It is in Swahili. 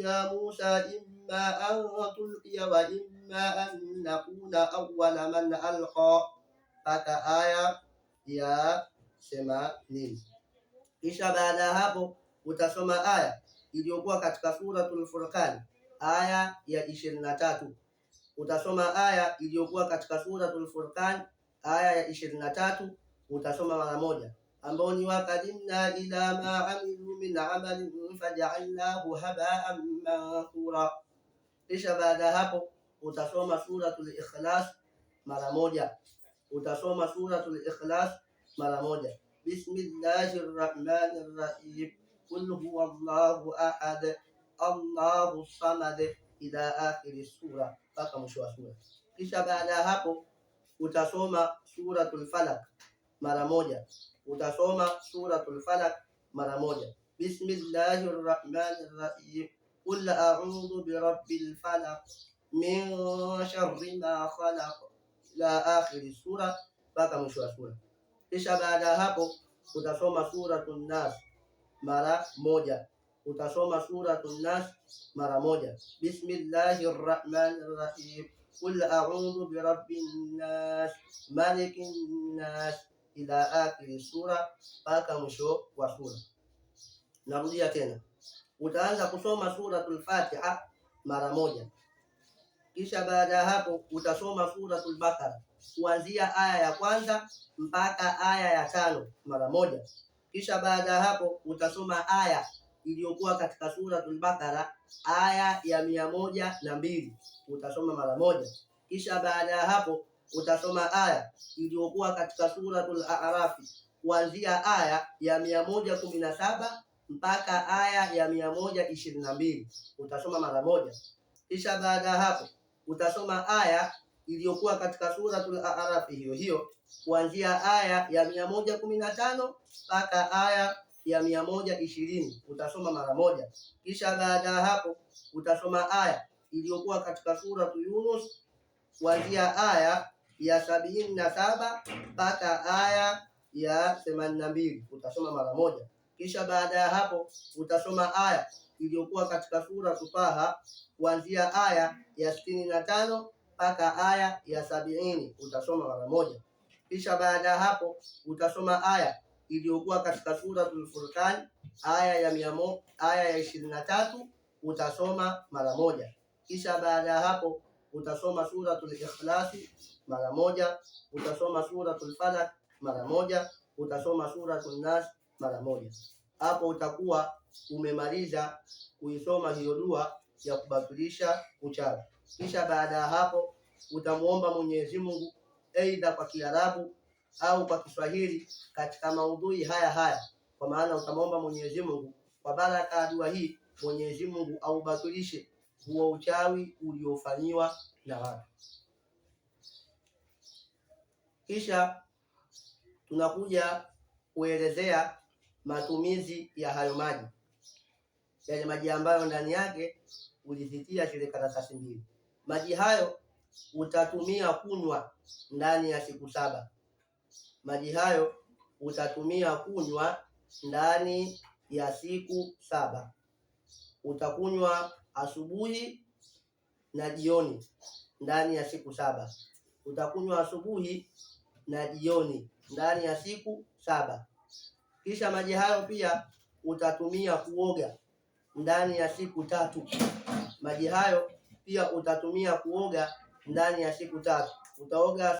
Ya Musa imma an tulqiya wa imma an nakuna awwala man alqa, mpaka aya ya 80. Kisha baada ya hapo utasoma aya iliyokuwa katika Suratul Furqan aya ya 23. Utasoma aya iliyokuwa katika Suratul Furqan aya ya 23, utasoma mara moja, ambao ni wakadimna ila ma amilu min amalin fajaalnahu habaan manthura. Kisha baada ya hapo utasoma Suratul Ikhlas mara moja, utasoma Suratul Ikhlas mara moja. Bismillahir rahmanir rahim qul huwa Allahu ahad Allahu samad ila akhiri sura, mpaka mwisho wa sura. Kisha baada ya hapo utasoma Suratul Falaq mara moja, utasoma Suratul Falaq mara moja. Bismillahir rahmanir rahim qul a'udhu birabbil falaq min sharri ma khalaq ila akhiri sura, mpaka mwisho wa sura. Kisha baada ya hapo utasoma Suratun Nas mara moja, utasoma Suratun Nas mara moja. Bismillahir rahmanir rahim qul a'udhu birabbin nas malikin nas ila akhiri sura, mpaka mwisho wa sura. Narudia tena, utaanza kusoma Suratul Fatiha mara moja, kisha baada ya hapo utasoma Suratul Bakara kuanzia aya ya kwanza mpaka aya ya tano mara moja. Kisha baada ya hapo utasoma aya iliyokuwa katika Suratul Bakara aya ya 102 utasoma mara moja. Kisha baada ya hapo utasoma aya iliyokuwa katika Suratul A'rafi kuanzia aya ya 117 mpaka aya ya 122 utasoma mara moja. Kisha baada ya hapo utasoma aya iliyokuwa katika Suratul A'raf hiyo hiyo kuanzia aya ya 115 mpaka aya ya 120 utasoma mara moja. Kisha baada ya hapo utasoma aya iliyokuwa katika Suratu Yunus kuanzia aya ya 77 mpaka aya ya 82 utasoma mara moja. Kisha baada ya hapo utasoma aya iliyokuwa katika sura Taha kuanzia aya ya 65 mpaka aya ya 70 utasoma mara moja. Kisha baada ya hapo utasoma aya iliyokuwa katika Suratul Furqan aya ya 23 utasoma mara moja. Kisha baada ya hapo utasoma Suratul Ikhlasi mara moja, utasoma Suratul Falaq mara moja, utasoma Suratul Nas mara moja. Hapo utakuwa umemaliza kuisoma hiyo dua ya kubatilisha uchawi. Kisha baada ya hapo utamuomba Mwenyezi Mungu aidha kwa Kiarabu au kwa Kiswahili katika maudhui haya haya, kwa maana utamwomba Mwenyezi Mungu kwa baraka ya dua hii, Mwenyezi Mungu aubatilishe huo uchawi uliofanyiwa na watu. Kisha tunakuja kuelezea matumizi ya hayo maji, yale maji ambayo ndani yake ulizitia zile karatasi mbili. Maji hayo utatumia kunywa ndani ya siku 7. Maji hayo utatumia kunywa ndani ya siku 7. Utakunywa asubuhi na jioni ndani ya siku 7. Utakunywa asubuhi na jioni ndani ya siku 7. Kisha maji hayo pia utatumia kuoga ndani ya siku 3. Maji hayo pia utatumia kuoga ndani ya siku 3. Utaoga